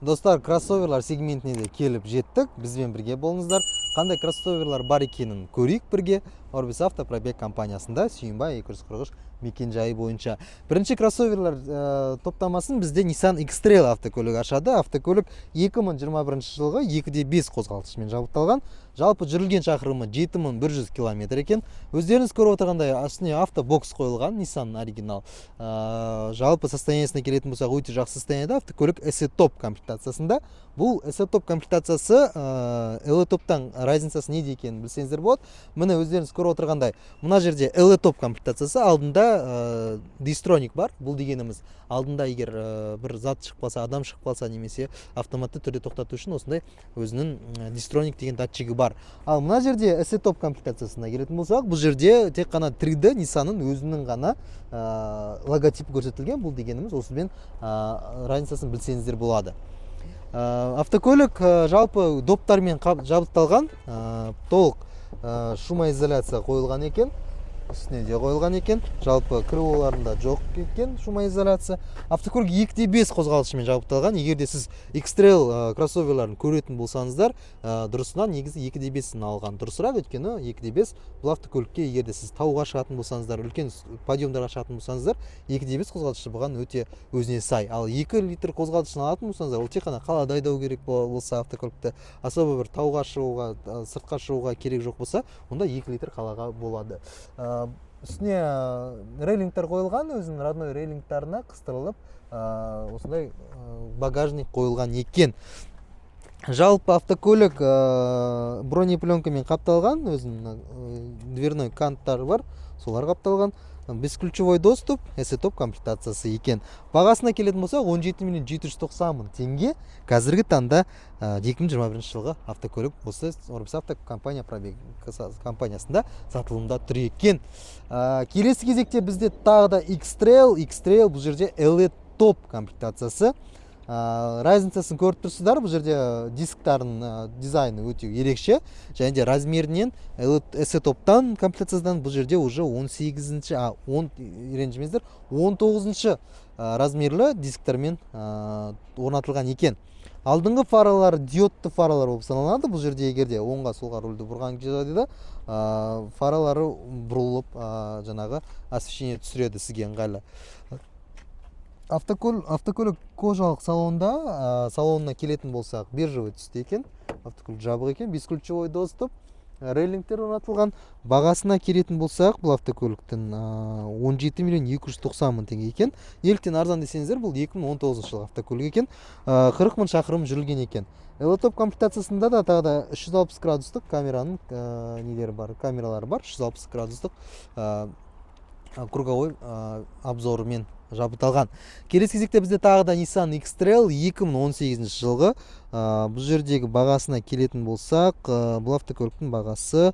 Достар, кроссоверлар сегментіне де келіп жеттік. Бізбен бірге болыңыздар. Қандай кроссоверлар бар екенін көрейік бірге. Орбис Авто Пробег компаниясында, Сүйінбай 243 мекенжайы бойынша. Бірінші кроссоверлар топтамасын бізде Nissan X-Trail автокөлігі ашады. Автокөлік 2021 жылғы, 2.5 қозғалтқышымен жабдықталған. Жалпы жүрілген шақырымы 7100 километр екен. Өздеріңіз көріп отырғандай, үстіне автобокс қойылған, Nissan оригинал. Жалпы состояниесіне келетін болсақ, өте жақсы состояниеда автокөлік. SE Top комплектациясында. Бұл SE Top комплектациясы LE Top'тан разницасы неде екенін білсеңіздер болады. Міне, өздеріңіз көріп отырғандай, мына жерде LE Top комплектациясы, алдында дистроник бар. Бұл дегеніміз, алдында егер бір зат шығып қалса, адам шығып қалса немесе автоматты түрде тоқтату үшін осындай өзінің дистроник деген датчигі бар. Ал мына жерде SE Top комплектациясына келетін болсақ, бұл жерде тек қана 3D Nissanның өзінің ғана логотипі көрсетілген. Бұл дегеніміз, осымен разницасын білсеңіздер болады. Автокөлік жалпы доптармен жабдықталған, толық шумоизоляция қойылған екен, үстіне де қойылған екен. Жалпы крылоларында жоқ екен шумоизоляция. Автокөлік 2.5 қозғалтқышымен жабдықталған. Егер де сіз X-Trail кроссоверларын көретін болсаңыздар, дұрысынан негізі 2.5-ін алған дұрысырақ, өйткені 2.5 бұл автокөлікке, егер де сіз тауға шығатын болсаңыздар, үлкен подъемдарға шығатын болсаңыздар, 2.5 қозғалтқышы бұған өте өзіне сай. Ал 2 литр қозғалтқышын алатын болсаңыздар, ол тек қана қалада айдау керек болса, автокөлікті особо бір тауға шығуға, сыртқа шығуға керек жоқ болса, онда 2 литр қалаға болады. Үстіне рейлингтер қойылған, өзінің родной рейлингтарына қыстырылып, осындай багажник қойылған екен. Жалпы автокөлік бронепленкамен қапталған, өзінің дверной канттары бар, солар қапталған. Бесключевой доступ, SE Top комплектациясы екен. Бағасына келетін болсақ, 17 миллион 790 мың теңге қазіргі таңда. 2021 жылғы автокөлік осы Орбис Авто компания пробег компаниясында сатылымда тұр екен. Келесі кезекте бізде тағы да X-Trail. X-Trail, бұл жерде LE Top комплектациясы. Разницасын көріп тұрсыздар, бұл жерде дисктардың дизайны өте ерекше және де размерінен SE Top'тан комплектациядан бұл жерде уже 18-ші, а 10, ренжімеңіздер, 19-шы размерлі дисктармен орнатылған екен. Алдыңғы фаралар диодты фаралар болып саналады. Бұл жерде егер де оңға, солға рульді бұрған жағдайда, фаралары бұрылып, жаңағы освещение түсіреді сізге ыңғайлы. Автокөлік кожалық салонда. Салонына келетін болсақ, бежевый түсте екен. Автокөлік жабық екен, бесключевой доступ, рейлингтер орнатылған. Бағасына келетін болсақ, бұл автокөліктің 17 миллион 290 мың теңге екен. Неліктен арзан десеңіздер, бұл 2019 жылғы автокөлік екен, 40 мың шақырым жүрілген екен. LE Top комплектациясында да тағы да 360 градустық камераның нелері бар, камералары бар, 360 градустық круговой обзорымен жабдықталған. Келесі кезекте бізде тағы да Nissan X-Trail, 2018 жылғы. Бұл жердегі бағасына келетін болсақ, бұл автокөліктің бағасы,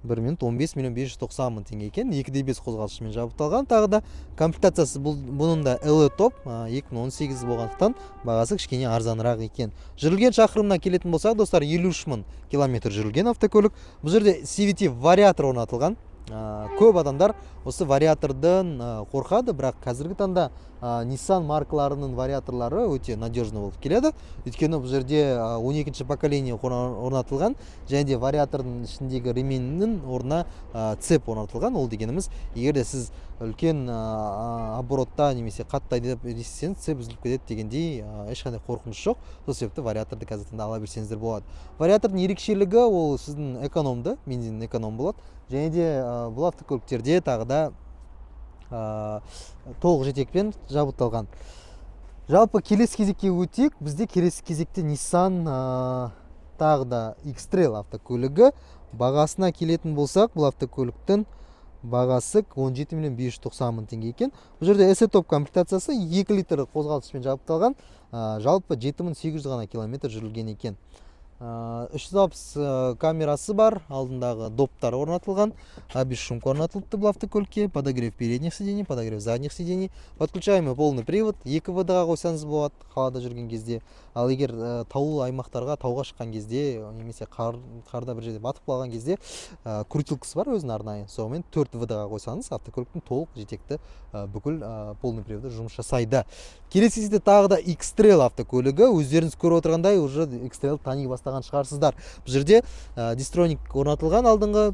бір минут, 15 миллион 590 мың теңге екен. 2.5 қозғалтқышымен жабдықталған. Тағы да комплектациясы бұл, бұның да LE Top, 2018 болғандықтан, бағасы кішкене арзанырақ екен. Жүрілген шақырымына келетін болсақ, достар, 53 мың километр жүрілген автокөлік. Бұл жерде CVT вариатор орнатылған. Көп адамдар осы вариатордан қорқады, бірақ қазіргі таңда Nissan маркаларының вариаторлары өте надежный болып келеді, өйткені бұл жерде 12 поколение орнатылған және де вариатордың ішіндегі ременнің орнына цепь орнатылған. Ол дегеніміз, егер де сіз үлкен оборотта немесе қатты айдап естісеңіз, цепь үзіліп кетеді дегендей ешқандай қорқыныш жоқ. Сол себепті вариаторды қазіргі таңда ала берсеңіздер болады. Вариатордың ерекшелігі, ол сіздің экономды, бензин эконом болады және де бұл автокөліктерде тағы да толық жетекпен жабдықталған. Жалпы келесі кезекке өтейік. Бізде келесі кезекте Nissan тағы да X-Trail автокөлігі. Бағасына келетін болсақ, бұл автокөліктің бағасы 17 миллион 590 мың теңге екен. Бұл жерде SE Top комплектациясы, 2 литр қозғалтқышпен жабдықталған. Жалпы 7800 ғана километр жүрілген екен. 360 камерасы бар, алдындағы доптар орнатылған, бесшумка орнатылыпты бұл автокөлікке, подогрев передних сидений, подогрев задних сидений, подключаемый полный привод, екі ВД-ға қойсаңыз болады қалада жүрген кезде. Ал егер таулы аймақтарға, тауға шыққан кезде немесе қарда бір жерде батып қалған кезде, крутилкасы бар өзінің арнайы, сонымен 4 ВД-ға қойсаңыз, автокөліктің толық жетекті бүкіл полный приводы жұмыс жасайды. Келесі кезде тағы да X-Trail автокөлігі. Өздеріңіз көріп отырғандай, уже X-Trail тани бастаған шығарсыздар. Бұл жерде дистроник орнатылған, алдыңғы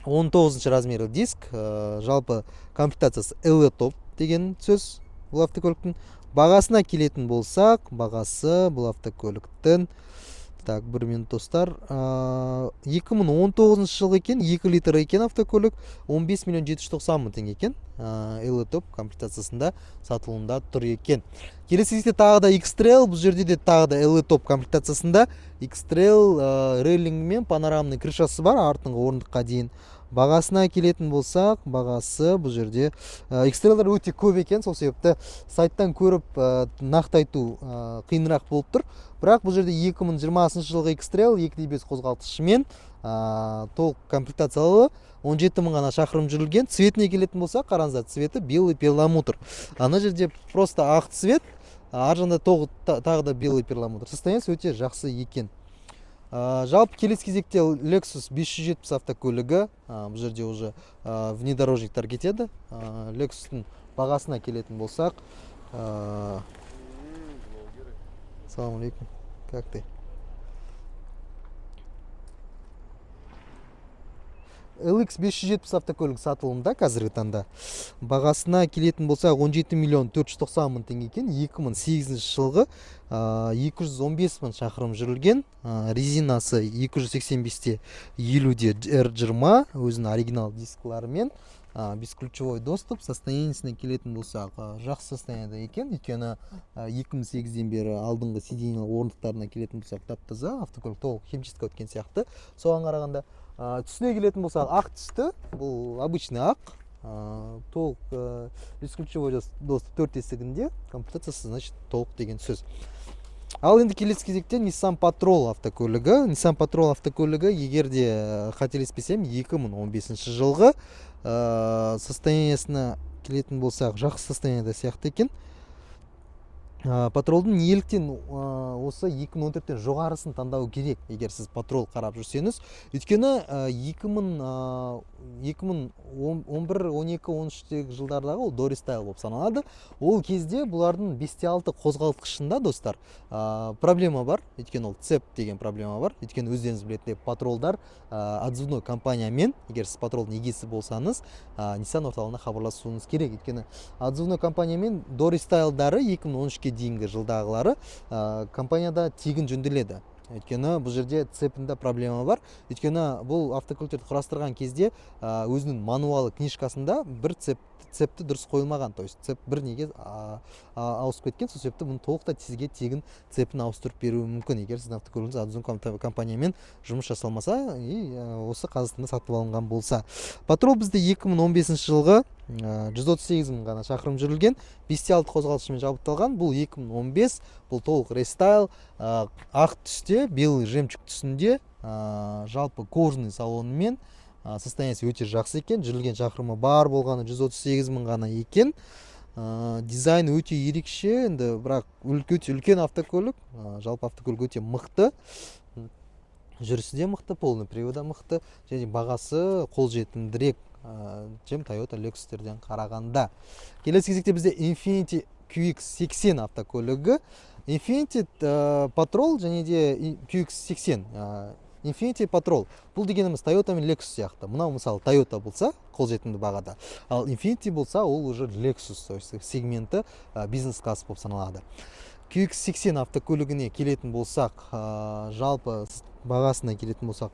19 размерлі диск, жалпы комплектациясы LE топ деген сөз. Бұл автокөліктің бағасына келетін болсақ, бағасы бұл автокөліктің, так, бір минут, достар, 2019 жылғы екен, 2 литр екен автокөлік, 15 миллион 790 мың теңге екен, LE топ комплектациясында сатылымда тұр екен. Келесі кезекте тағы да X-Trail. Бұл жерде де тағы да LE топ комплектациясында X-Trail, рейлингмен, панорамный крышасы бар артыңғы орындыққа дейін. Бағасына келетін болсақ, бағасы бұл жерде, X-Trail'дар өте көп екен, сол себепті сайттан көріп, нақты айту қиынырақ болып тұр. Бірақ бұл жерде 2020 жылғы X-Trail 2.5 қозғалтқышымен, толық комплектациялы, 17 мың ғана шақырым жүрілген. Цветіне келетін болсақ, қараңыздар, цветі белый перламутр. Ана жерде просто ақ цвет, ар жағында тағы да белый перламутр. Состояниесі өте жақсы екен. Жалпы келесі кезекте Lexus 570 автокөлігі. Бұл жерде уже внедорожниктар кетеді. Lexus'тың бағасына келетін болсақ, Блогеры. Салам алейкум, как ты? LX 570 автокөлік сатылымда қазіргі таңда. Бағасына келетін болсақ, 17 миллион 490 мың теңге екен. 2008 жылғы, 215 мың шақырым жүрілген. Резинасы 285-те 50-де R20, өзінің оригинал дискіларымен, бесключевой доступ. Состояниесіне келетін болсақ, жақсы состояниеда екен, өйткені 2008-ден бері алдыңғы сиденье орындықтарына келетін болсақ, тап таза автокөлік, толық химчистка өткен сияқты соған қарағанда. Түсіне келетін болсақ, ақ түсті, бұл обычный ақ, толық, бесключевой доступ төрт есігінде, комплектациясы, значит, толық деген сөз. Ал енді келесі кезекте Nissan Patrol автокөлігі. Nissan Patrol автокөлігі, егер де қателеспесем, 2015 жылғы. Состояниесіне келетін болсақ, жақсы состояниеда сияқты екен. Патролдың неліктен осы 2014-тен жоғарысын таңдау керек, егер сіз Патрол қарап жүрсеңіз? Өйткені 2011, 12, 13-тегі жылдардағы ол дорестайл болып саналады. Ол кезде бұлардың 5.6 қозғалтқышында, достар, проблема бар, өйткені ол цеп деген проблема бар. Өйткені өздеріңіз білетіндей, Патролдар отзывной компаниямен, егер сіз Патролдың егесі болсаңыз, Nissan орталығына хабарласуыңыз керек, өйткені отзывной компаниямен дорестайлдары 2013-ке дейінгі жылдағылары компанияда тегін жөнделеді, өйткені бұл жерде цепінде проблема бар. Өйткені бұл автокөліктерді құрастырған кезде өзінің мануалы, книжкасында бір цепті дұрыс қойылмаған, то есть цеп бір неге ауысып кеткен. Сол себепті бұны толықтай сізге тегін цепін ауыстырып беруі мүмкін, егер сіздің автокөлігіңіз отзывной компаниямен жұмыс жасалмаса и осы Қазақстанда сатып алынған болса. Патрол бізде 2015 жылғы, 138 мың ғана шақырым жүрілген, 5.6 қозғалтқышымен жабдықталған. Бұл 2015, бұл толық рестайл, ақ түсте, белый жемчуг түсінде, жалпы кожаный салонымен, состояниесі өте жақсы екен. Жүрілген шақырымы бар болғаны 138 мың ғана екен. Дизайны өте ерекше енді, бірақ өте үлкен автокөлік. Жалпы автокөлік өте мықты, жүрісі де мықты, полный привода мықты және бағасы қолжетімдірек, чем Toyota Lexusтерден қарағанда. Келесі кезекте бізде Infiniti QX80 автокөлігі. Infiniti Patrol және де QX80. Infiniti Patrol бұл дегеніміз Toyota мен Lexus сияқты. Мынау, мысалы, Toyota болса қолжетімді бағада, ал Infiniti болса, ол уже Lexus, то есть сегменті бизнес класс болып саналады. QX80 автокөлігіне келетін болсақ, жалпы бағасына келетін болсақ,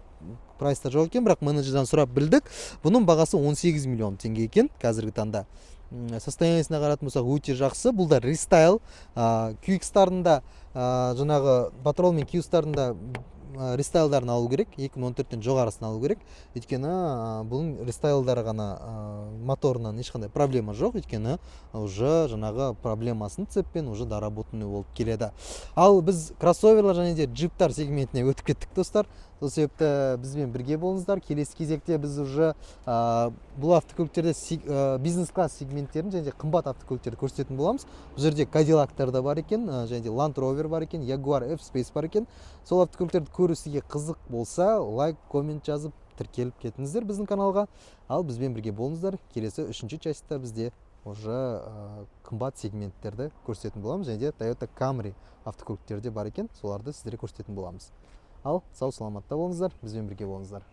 прайста жоқ екен, бірақ менеджерден сұрап білдік, бұның бағасы 18 миллион теңге екен қазіргі таңда. Состояниесіне қарайтын болсақ, өте жақсы. Бұл да рестайл. QX-тардың да, жаңағы Patrol мен QX-тардың да рестайлдарын алу керек, 2014-тен жоғарысын алу керек, өйткені бұның рестайлдары ғана моторынан ешқандай проблема жоқ, өйткені уже жаңағы проблемасын цеппен уже доработанный болып келеді. Ал біз кроссоверлар және де джиптар сегментіне өтіп кеттік, достар. Сол себепті бізбен бірге болыңыздар. Келесі кезекте біз уже бұл автокөліктерде бизнес класс сегменттерін және де қымбат автокөліктерді көрсететін боламыз. Бұл жерде Кадиллактар да бар екен, және де Land Rover бар екен, Jaguar F-Pace бар екен. Сол автокөліктерді көру сізге қызық болса, лайк, коммент жазып, тіркеліп кетіңіздер біздің каналға. Ал бізбен бірге болыңыздар. Келесі үшінші частьта бізде уже қымбат сегменттерді көрсететін боламыз және де Toyota Camry автокөліктері де бар екен, соларды сіздерге көрсететін боламыз. Ал сау саламатта болыңыздар, бізбен бірге болыңыздар.